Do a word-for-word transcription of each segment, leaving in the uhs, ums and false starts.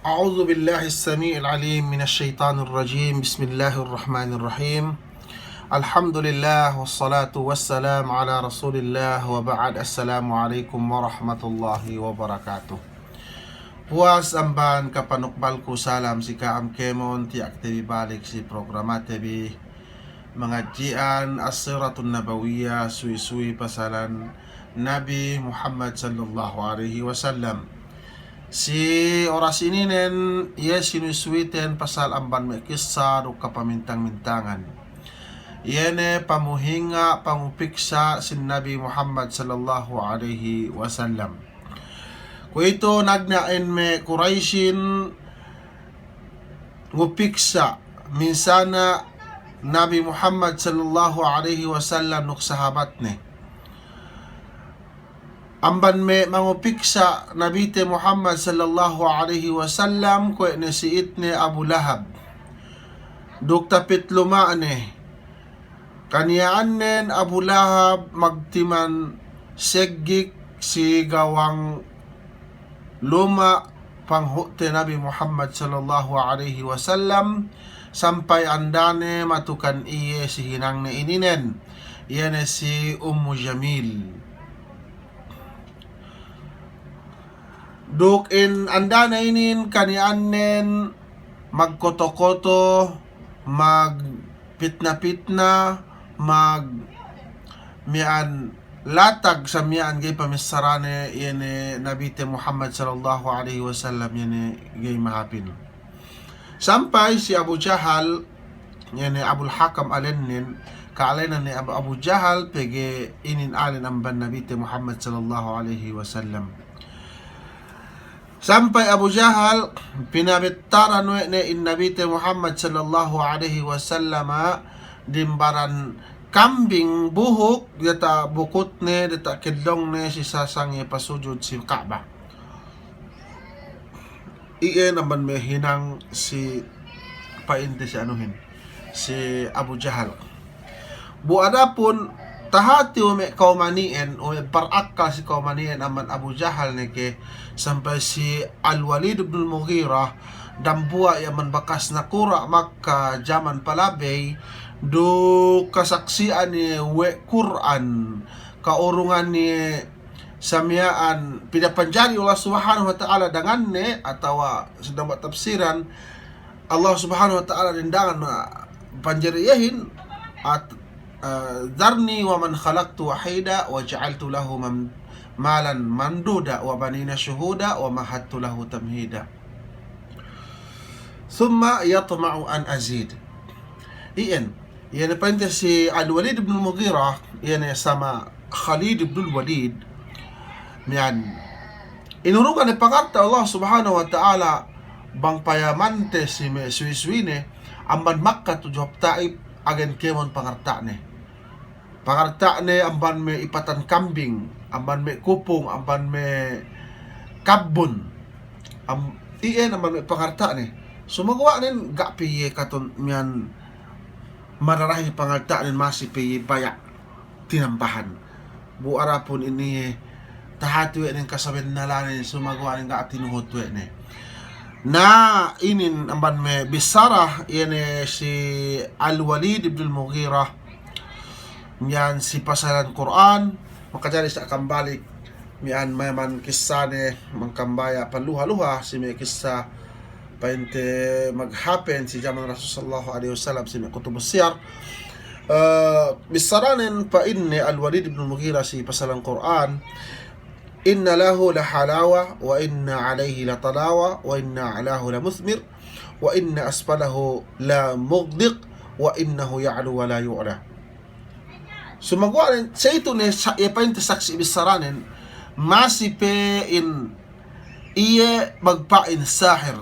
أعوذ بالله السميع العليم من الشيطان الرجيم. بسم الله الرحمن الرحيم. الحمد لله والصلاة والسلام على رسول الله وبعد. السلام عليكم ورحمة الله وبركاته. Puwas amban kapanukbalku salam si ka'am kēmon, tiya' kite bi balik si programate bi mangadji'an As-Siratun Nabawiyah, suwi-suwi pasalan Nabi Muhammad sallallahu alaihi wasallam. Si oras ininen, iye sinuwi-suwiten pasal amban me' kissa duk kapamintang-mintangan. Iye ne pamuhinga', pangupiksa' sin Nabi Muhammad sallallahu alaihi wasallam. Kuwe'itu nagna' in me' Kuraisin ngupiksa' minsana' Nabi Muhammad sallallahu alaihi wasallam duk sahabatne. Amban me' mangupiksa' Nabite Muhammad sallallahu alaihi wasallam, kuwe' ne si itne Abu Lahab duk tapit luma'ne. Kaniya'annen Abu Lahab magtiman seggik si gawang luma' panghu'te Nabi Muhammad sallallahu alaihi wasallam, sampay andane matukan iye si hinangne ininen, iye ne si Ummu Jamil. Duk in andane inin kaniya'annen magkoto-koto, magpitna-pitna, mag miya'an latag sa miya'an ga'i pamissarane, iye ne Nabite Muhammad sallallahu alaihi wasallam, iye ne ga'i mahāpin. Sampay si Abu Jahal, iye ne Abul Hakam alennen, ka'alenan ne Abu, Abu Jahal, pegge' inin alen amban Nabite Muhammad sallallahu alaihi wasallam. Sampay Abu Jahal, pinabettaran we' ne in Nabite Muhammad sallallahu alaihi wasallama, dimbaran kambing buhuk, diyata' bukutne, diyata' kellongne, si sasang iye pasujud si Ka'bah. Iye ne amban me' hinang si pa'inte si anuhin, si Abu Jahal. Bu adapun tahati we' me' kawmani'en, we' me' parakkal si kawmani'en amban Abu Jahal ne ke, sampay si Al-Walid ibnul Mughirah, dambuwa' iye amban bakas nakura' Makka jaman palabey, duk kasaksi'an iye we' Kur'an, kaurungan iye sa miya'an pinapanjari Allah Subhanahu wa Ta'ala danganne, atawa si dambuwa' tafsiran, Allah Subhanahu wa Ta'ala dendangan, ah, panjari iyehin, at-, ah, "Dharni wa man khalaqtu wahida wa ja'altu lahu mam-, malan mamduda wa banina shuhuda wa mahattu lahu tamhida. Thumma yatma'u an azid." Iyan, iye ne pa'inte si Al-Walid ibnul Mughirah, iye ne sama Khalid ibnul Walid, miya'an inurungan ne pangalta' Allah Subhanahu wa Ta'ala bang payamante si me' suwi-suwine amban Makka tudju hap Taif, agen kēmon pangalta'ne. Pangalta'ne amban me' ipatan kambing, amban me' kupung, amban me' kabbun. Am-, iyan amban me' pangalta'ne. Sumaguwa'nen ga' pe iye katun miya'an madarahi pangalta'nen, masi pe iye baya' tinambahan. Bu adapun inin iye tahati we' ne kasabennalanen, sumaguwa'nen ga' tinuhut we' ne. Na, inin amban me' bissara iye ne si Al-Walid ibnul Mughirah, miya'an si pasalan Kur'an, makajari sa' kambalik miya'an me' man kissane, mangkambaya' paluha-luha si me' kissa pa'inte maghapen si jaman Rasul sallallahu alaihi wasallam, si me' kutubus siyar. Eh, bissaranen pa'inne Al-Walid ibnul Mughirah si pasalan Kur'an, "Inna lahu la halawa, wa inna alaihi la talawa, wa inna a'lahu la muthmir, wa inna asfalahu la mughdiq, wa innahu ya'lu wa la yu'la." Sumaguwa'nen, sa itu ne sa-, iye pa'inte saksi' bissaranen, masi pe in iye magpa'in sahir,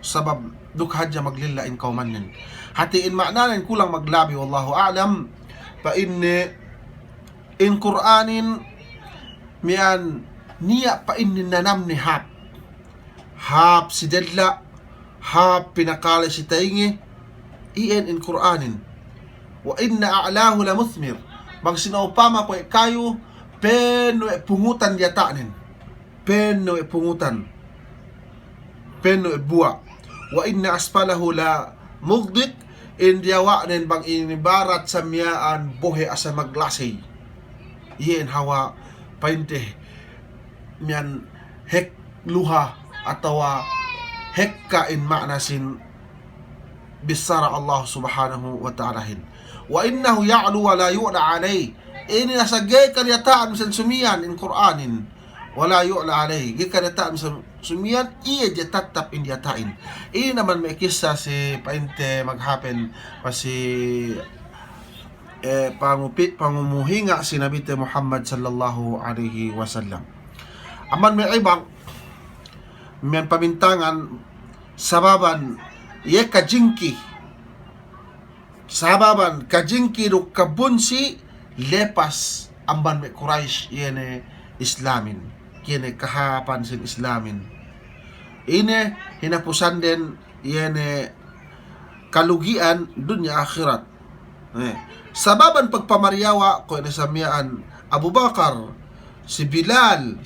sabab duk hadja maglilla in kawmannen. Hati in ma'nanen kulang maglabi, wallahu a'lam, pa'inne in Kur'anin miya'an niya' pa'inne nanamne hāp. Hāp si della', hāp pinakale si taynge, iyan in Kur'anin. Wa inna a'lahu la muthmir. Bang sina'upama kuwe' kayu, pēn we' pungutan diyata'nen. Pēn we' pungutan. penno' buwa'. Wa inna asfalahu la mughdiq, in diyawa'nen bang inibarat sa miya'an bohe' asal maglasey. Iye in hawal pa'inte miya'an hek luha atawa hekka in ma'na sin bissara Allah Subhanahu wa Ta'alahin. Wa innahu ya'lu wa la yu'la alayh. Inin asal ga'i kadiyata'an misan sumiyan in Kur'anin. Wa la yu'la alayh. Ga'i kadiyata'an misan sumiyan, iye je tattap in diyata'in. Inin amban me' kissa si pa'inte maghapen pa si, eh, pangupi-, pangumuhinga si Nabite Muhammad sallallahu alayhi wasallam. Amban me' iban, miya'an pamintangan sababan iye kajingki, sababan kajingki duk kabunsi lepas amban me' Quraysh iye ne Islamin, iye ne kahāpan sin Islamin. Ine hinapusanden iye ne kalugi'an dunya ahirat. Eh, sababan pagpamariyawa' kuwe' ne sa miya'an Abu Bakar, si Bilal,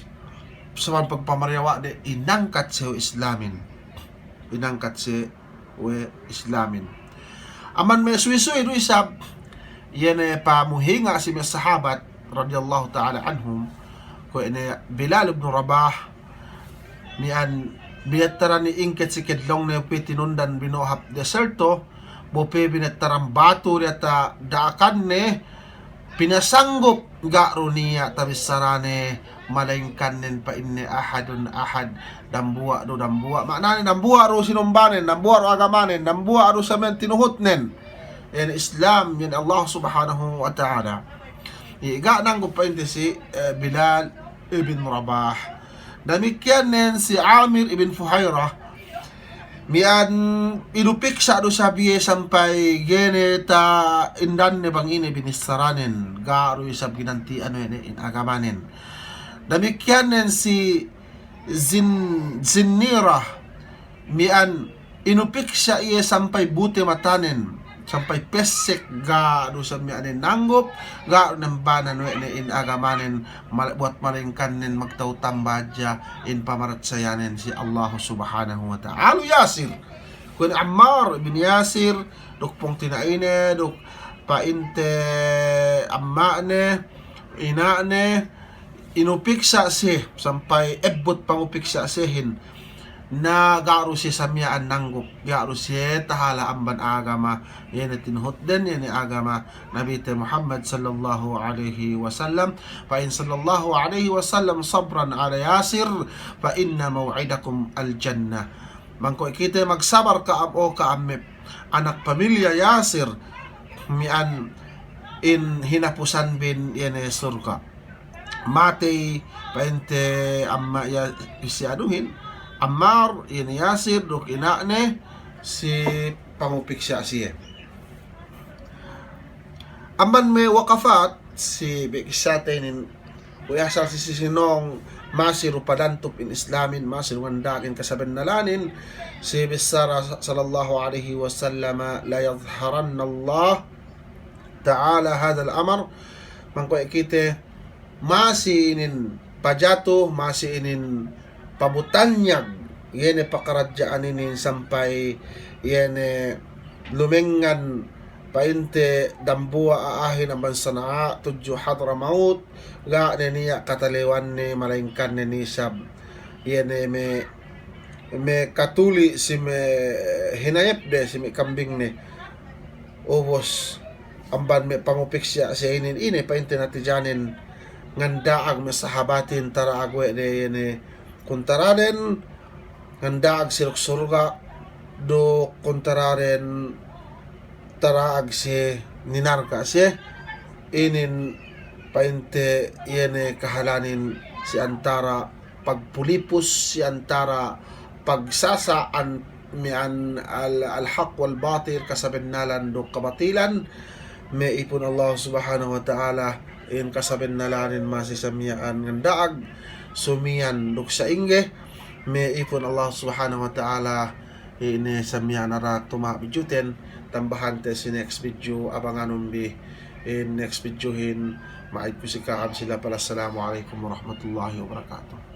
sababan pagpamariyawa' de inangkat siye we' Islamin. Inangkat siye we' Islamin. Amban me' suwi-suwi du isab, iye ne pamuhinga si me' sahabat radiyallahu ta'ala anhum, kuwe' ne Bilal ibn Rabah, miya'an binettaran ingket si kedlongne pe tinundan bino'o hap deserto, bo pe binettaran batu diyata' da'akanne, pinasanggup ga' du niya' tabissarane, malaingkannen pa'inne ahadun ahad, dambuwa' du dambuwa'. Ma'nane dambuwa' du sinumbanen, dambuwa' du agamanen, dambuwa' du samen tinuhutnen. Iye ne Islam, iye ne Allah Subhanahu wa Ta'ala. Iye ga' nanggup pa'inte si, eh, Bilal ibn Rabah. Damikkiyan nen si Amir ibn Fuhairah, miya'an inupiksa' du isab iye sampay ga'i ne ta'indanne bang ine binissaranen, ga' du isab ginanti'an we' ne in agamanen. Damikkiyan nen si Zin-, Zinnirah, miya'an inupiksa' iye sampay bute matanen, sampay pessek, ga' du sa miya'an nanggup, ga' du nembanan we' ne in agamanen, mal-, buwat malaingkannen magtau tamba hadja in pamaratsayanen si Allah Subhanahu wa Ta'ala. Alu Yasir, kuwe' ne Ammar ibn Yasir, duk pungtina'ine, duk pa'inte amma'ne, ina'ne, inupiksa' siye, sampay ebbut pangupiksa' siyehin. Na ga' du siye sa miya'an nanggup, ga' du siye tahala' amban agama, iye ne tinuhutden, iye ne agama Nabite Muhammad sallallahu alayhi wasallam. Fa in sallallahu alayhi wasallam sabran ala Yasir, fa inna maw'idakum al-jannah. Bang kuwe' kite magsabar ka'am, o ka'am me' anak pamilya Yasir, miya'an in hinapusanbin iye ne surga'. Matey pa'inte amma' iye si anuhin, Ammar, iye ne Yasir, duk ina'ne si pangupiksa' siye. Amban me' waqafat si me' kissate inin, we' asal si, si sinong masi du padantup in Islamin, masi du nganda'ag in kasabennalanin, si bissara sa-, sallallahu alayhi wasallam, la yadhharanna Allah ta'ala hadhal amr, bang kuwe' kite masi inin pajatu, masi inin pabutanyag, iye ne pakaradja'an inin sampay iye ne lumengngan pa'inte dambuwa' a'ahin amban Sana'a tudju Hadramaut, ga' ne niya' katalewanne, malaingkan ne isab iye ne me', me' katuli' si me' hinayepde, si me' kambingne. Ubus amban me' pangupiksa' siye inin, ine pa'inte natijanen, nganda'ag me' sahabatin tara'ag we' de iye ne kuntaraden, nganda'ag siye duk surga', duk kuntaraden tara'ag siye ninarka' siye. Inin pa'inte iye ne kahalanin si antara' pagpulipus, si antara' pagsasa' an-, miya'an al-, al-haq wal batil, kasabennalan duk kabatilan. Me' ipun Allah Subhanahu wa Ta'ala, in kasabennalanin masi sa miya'an nganda'ag, sumiyan duk sa'ingge. Me' ipun Allah Subhanahu wa Ta'ala, ine sa miya'an ara' tuma' bidjuten, tambahante si next bidju, abanganun bi in next bidjuhin. Ma'id ku si ka'am si lapal, assalamu alaykum warahmatullahi wabarakatuh.